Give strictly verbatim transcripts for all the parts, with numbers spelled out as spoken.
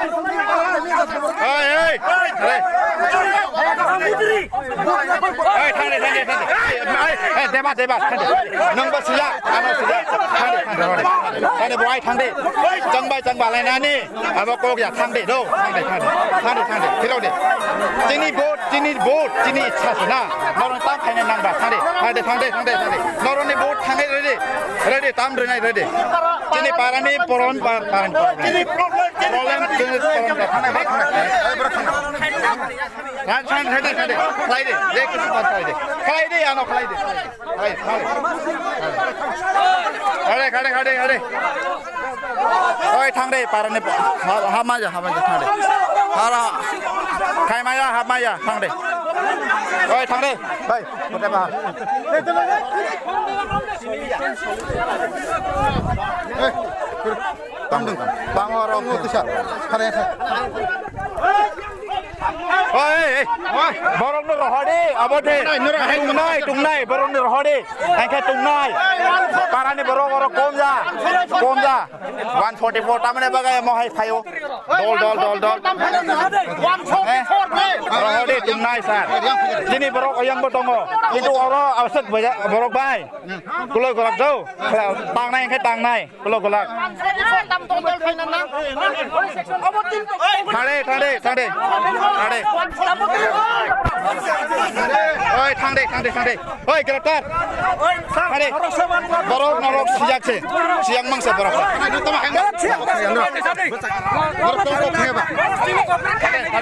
Oi, oi. Oi, thang de, thang de, thang de. Oi, oi, oi, deba, deba, thang de. Nungbo sila, ano sila. Thang de, thang de, thang de. Thang de, bwai thang de. Changbai, changba lai nani. Abo kok ya, thang de, do. Thang de, thang de. Thang de, thang de. Philo de. Chini vote, chini vote, chini ichha se na. Norok tam khaina nang ba, thang de. Thang de, thang de, thang de, thang de. Norok ni vote thang de, ready. Ready, tam rwnai, ready. Chini para ni poron, pa-, para ni poron. Chini problem, chini problem, problem, chini problem. Thang de, thang de. Thang, thang, thang de, thang de. Khlai de, je kisu ba khlai de. Khlai de, ano khlai de. Khlai, khlai. Khade, khade, khade, khade. Oi, thang de, para ni, ha, ha, ma ja, ha, ma ja, thang de. Para, khai ma ja, ha, ma ja, thang de. Oi, thang de. Oi, kote ba. Tang dong, tang oro mo tisa. Khare, khare. Oi, oi, oi. Borok no rohor de, abo de. Nai, nai, nai. Tungnai, tungnai, borok no rohor de. Angkhe tungnai. Para ni borok oro kom ja. Kom ja. One forty four tamne bagai mo hai phaio. Dol, dol, dol, dol. One forty four. Eh? Rohor de tungnai sir. Chini borok oyang bo tongo. Kintu oro aswk boya-, borok bai. Kuloi gorak jau. Tangnai angkhe tangnai. Ulo golak. Thade, thade, thade. Thade. Oi, thangde, thangde, thangde. Oi, graftar. Thade. Borok norok sijak se. Sijak mangsa borok. Borok tong kok kheba.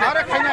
Are khaina.